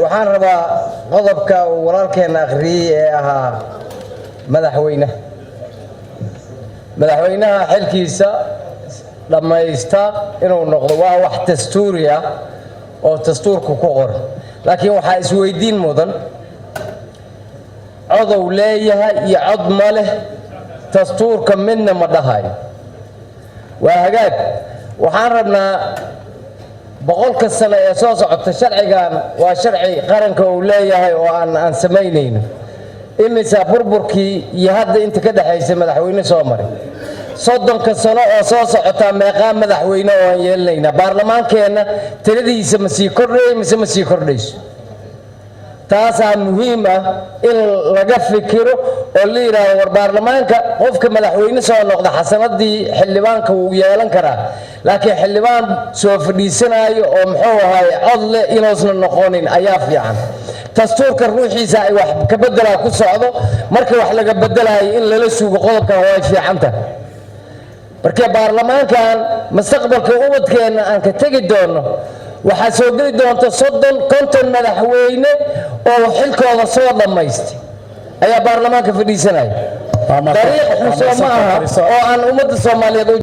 Waxaan rabaa qodobka uu walaalkeena akhriyey ee ahaa madaxweynaha xilkiisa dhammaysta inuu noqdo. Waa wax dastuuri ah oo dastuurka ku qoran, laakiin waxaa isweydiin mudan: codow leeyahay iyo cod ma leh? Dastuurka midna ma dhahayo. Waa hagaag. Waxaan rabnaa 100-ka sano ee soo socota, sharcigan waa sharci qaranka uu leeyahay oo aan samaynayno. Imisa burburkii iyo hadda inta ka dhexaysa madaxweyne soo maray? 30-ka sano oo soo socotaa meeqaa madaxweyne oo aan yeelanaynaa? Baarlamaankeenna tiradiisa ma sii kordhay mise ma sii kordhayso? Taasaa muhiim ah in laga fikiro oo la yidhaahdo, war baarlamaanka, qofka madaxweyne soo noqda xasanadii xildhibaanka wuu yeelan karaa, laakiin xildhibaan soo fadhiisanaayo oo muxuu ahaay cod leh inuusna noqonin ayaa fiican. Dastuurka ruuxiisa ay wax ka beddelaa ku socdo. Marka wax laga bedelayo in lala sugo qodobkan way fiican tahay. Marka baarlamaankan mustaqbalka ubadkeenna aan ka tegi doono, waxaa soo geli doonta 30, 50 madaxweyne oo xilkooda soo dhammaystay ayaa baarlamaanka fadhiisanaya. Dariiq xusoo ma aha oo aan ummadda Soomaaliyeed u